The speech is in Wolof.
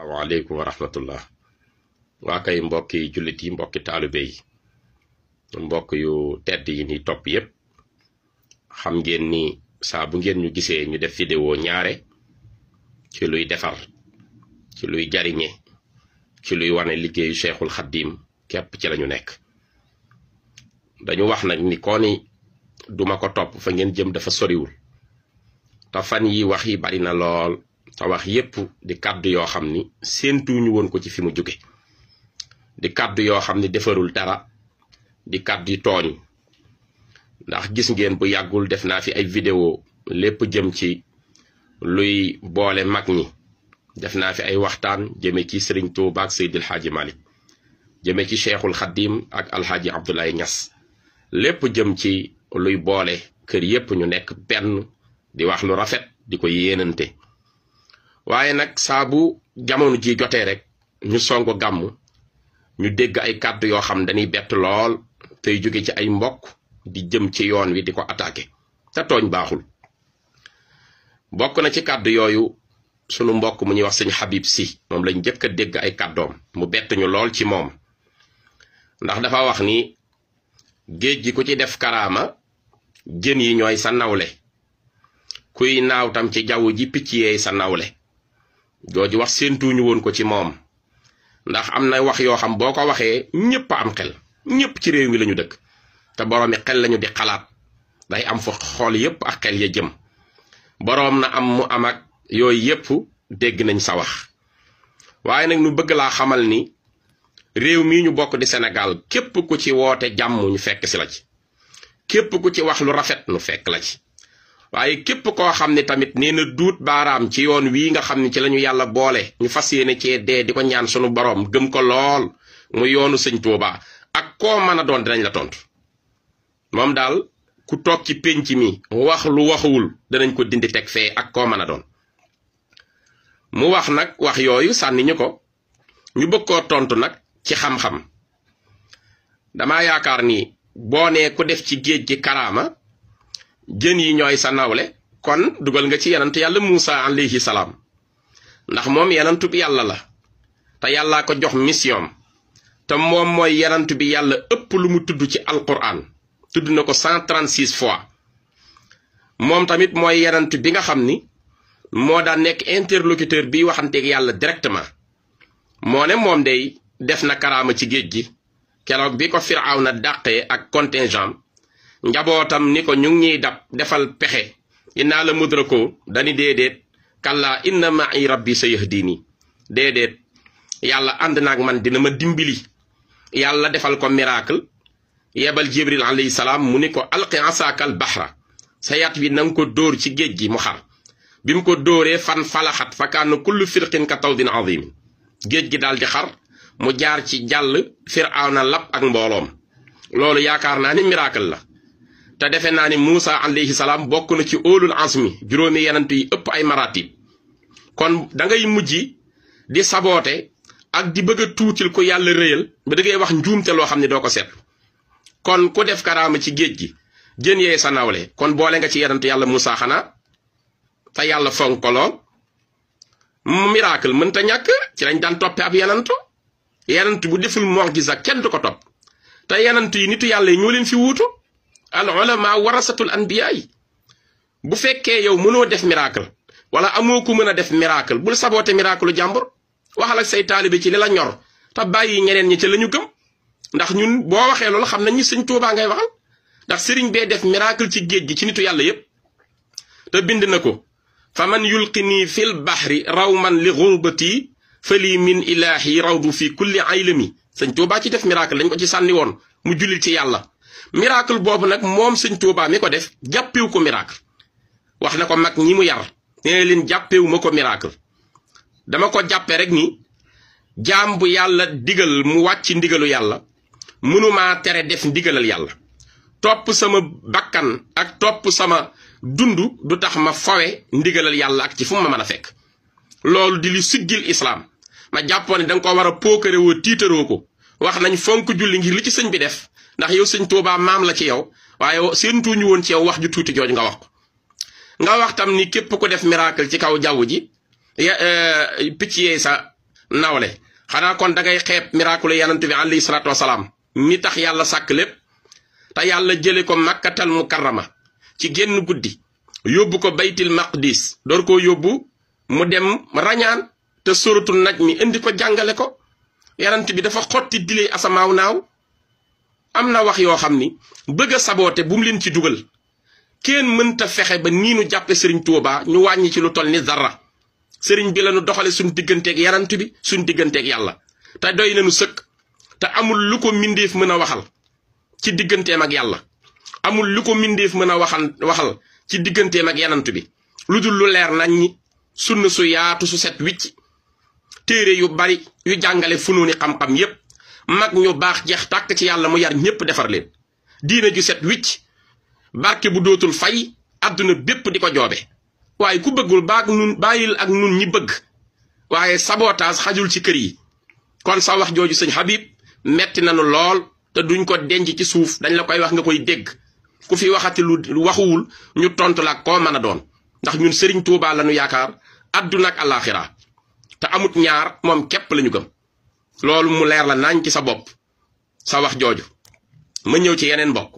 waaleykum wa rahmatullah. waa kay mbokki jullit yi mbokki taalibe yi mbokk yu tedd yi ni topp yépp xam ngeen ni saa bu ngeen ñu gisee ñu def vidéo ñaare ci luy defar ci luy jariñe ci luy wane liggéeyu Cheikhul Khadim képp ci lañu nekk. dañu wax nag ni ko ni duma ko topp fa ngeen jëm dafa soriwul te fan yi wax yi bari na lool te wax yépp di kàddu yoo xam ni séentuñu woon ko ci fi mu jóge di kàddu yoo xam ni defarul dara di kàddu yu tooñ ndax gis ngeen bu yàggul def naa fi ay vidéo lépp jëm ci luy boole mag ñi def naa fi ay waxtaan jëme ci Serigne Touba ak Seydil Hadji Malick jëme ci Cheikhul Khadim ak Alhaji Abdoulaye Niass lépp jëm ci luy boole kër yépp ñu nekk benn di wax lu rafet di ko yéenante waaye nag saa bu jamono ji jotee rek ñu songo gàmm ñu dégg ay kàddu yoo xam dañuy bett lool tey jóge ci ay mbokk di jëm ci yoon wi di ko attaqué te tooñ baaxul. bokk na ci kàddu yooyu sunu mbokk mu ñuy wax sëñ Habib Sy moom lañ njëkk a dégg ay kàddoom mu bett ñu lool ci moom ndax dafa wax ni géej gi ku ci def karaama jën yi ñooy sa nawle kuy naaw tam ci jaww ji picc yeey sa nawle jooju wax séentuñu woon ko ci moom ndax am na wax yoo xam boo ko waxee ñëpp am xel ñëpp ci réew mi lañu dëkk te boroomi xel lañu di xalaat day am fa xool yépp ak xel ya jëm boroom na am mu am ak yooyu yépp dégg nañ sa wax waaye nag nu bëgg laa xamal ni réew mii ñu bokk di Sénégal képp ku ci woote jàmm ñu fekk si la ci képp ku ci wax lu rafet nu fekk la ci waaye képp koo xam ne tamit nee na duut baaraam ci yoon wii nga xam ne ci lañu yàlla boole ñu fas yéene cee dee di ko ñaan sunu boroom gëm ko lool mu yoonu sëñ Tuuba ak koo mën a doon dinañ la tontu moom daal ku toog ci pénc mi wax lu waxuwul danañ ko dindi teg fee ak koo mën a doon mu wax nag wax yooyu sànni ñu ko ñu bëgg koo tontu nag ci xam-xam dama yaakaar ni boo nee ku def ci géej gi karaama jën yi ñooy sa nawle kon dugal nga ci yenant yàlla Muusa alayhi salaam ndax moom yenantu bi yàlla la te yàllaa ko jox mission te moom mooy yenantu bi yàlla ëpp lu mu tudd ci alquran tudd na ko 136 fois moom tamit mooy yenantu bi nga xam ni moo daan nekk interlocuteur bi waxanteeg yàlla directement moo ne moom day def na karaama ci géej gi keroog bi ko Firawna dàqee ak contingent njabootam ni ko ñu ngi ñuy dab defal pexe innaa la mudrakoo dani déedéet kallaa inna ma'i rabbi sayahdini déedéet yàlla ànd naag man dina ma dimbali yàlla defal ko miracle yebal jibril alayhi salaam mu ni ko alqi asaakal bahra sa yat wi nanga ko dóor ci géej gi mu xar bi mu ko dóoree fan falaxat fa kaana kullu firqin ka tawdin azim géej gi daal di xar mu jaar ci jàll Firawna lap ak mbooloom loolu yaakaar naa ni miracle la te defe naa ni Muusa alayhi salaam bokk na ci óolul azmi juróomi yenant yi ëpp ay maratib kon da ngay mujj di saboote ak di bëgg a tuutil ko yàlla rëyal ba da ngay wax njuumte loo xam ne doo ko seet kon ku def karaama ci géej gi jën yee sa nawle kon boole nga ci yenant yàlla Muusa xanaa te yàlla fonk ko lool miracle mënta ñàkk ci lañ daan toppe ab yenant bu deful mu'jiza kenn du ko topp te yenant yi nitu yàlla yi ñoo leen fi wuutu al ulama warasatul anbiya yi bu fekkee yow mënoo def miracle wala amoo ku mën a def miracle bul saboote miracle jàmbur waxal ak say taalibe ci li la ñor te bàyyi ñeneen ñi ci la ñu gëm ndax ñun boo waxee loolu xam nañ ni sëñ Tuubaa ngay waxal ndax sëriñ bee def miracle ci géej gi ci nitu yàlla yépp te bind na ko fa man yulqini fil bahri rawman li ghurbati fali min ilahi rawdu fi kulli aylami sëñ Tuubaa ci def miracle lañ ko ci sànni woon mu jullil ci yàlla miracle boobu nag moom sëñ Tuubaa mi ko def jàppewu ko miracle wax na ko mag ñi mu yar nee leen jàppewu ma ko miracle dama ko jàppe rek ni jaam bu yàlla digal mu wàcc ndigalu yàlla mënumaa tere def ndigalal yàlla topp sama bakkan ak topp sama dund du tax ma fawe ndigalal yàlla ak ci fu ma mën a fekk loolu di li siggil islaam ma jàppoon ne danga ko war a pookare woo tiitaroo ko wax nañ fonk julli ngir li ci sëñ bi def ndax yow sëñ Tuubaa maam la ci yow waaye seentuñu woon ci yow wax ju tuuti jooju nga wax ko nga wax tam ni képp ko def miracle ci kaw jaww ji picc yee sa nawle xanaa kon da ngay xeeb miracle yanant bi alayhi salaatu wasalaam mi tax yàlla sàkk lépp te yàlla jële ko makkatal mukarrama ci génn guddi yóbbu ko baytil maqdis door koo yóbbu mu dem rañaan te suratul najmi indi ko jàngale ko yanant bi dafa xotti diley asamaaw naaw am na wax yoo xam ni bëgg a saboote bu mu leen ci dugal kenn mënta fexe ba nii nu jàppe sëriñ Tuubaa ñu wàññi ci lu toll ni dara sëriñ bi la nu doxale suñ digganteeg yanant bi suñ digganteeg yàlla te doy nañu sëkk te amul lu ko mindeef mën a waxal ci digganteem ak yàlla amul lu ko mindeef mën a waxal ci digganteem ak yanant bi lu dul lu leer nañ ñi sunna su yaatu su set wicc téere yu bari yu jàngale funuuni xam-xam yépp mag ñu baax jeex tàkk ci yàlla mu yar ñépp defar leen diina ju set wicc barke bu dootul fay àdduna bépp di ko joobe waaye ku bëggul bàyyil ak nun ñi bëgg waaye sabotage xajul ci kër yi kon sa wax jooju sëñ Habib metti nanu lool te duñ ko denc ci suuf dañ la koy wax nga koy dégg ku fi waxati lu waxuwul ñu tontu la koo mën a doon ndax ñun sëriñ Tuubaa lañu yaakaar àdduna ak àllaaxira te amut ñaar moom képp lañu gëm loolu mu leer la nañ ci sa bopp sa wax jooju ma ñëw ci yeneen mbokk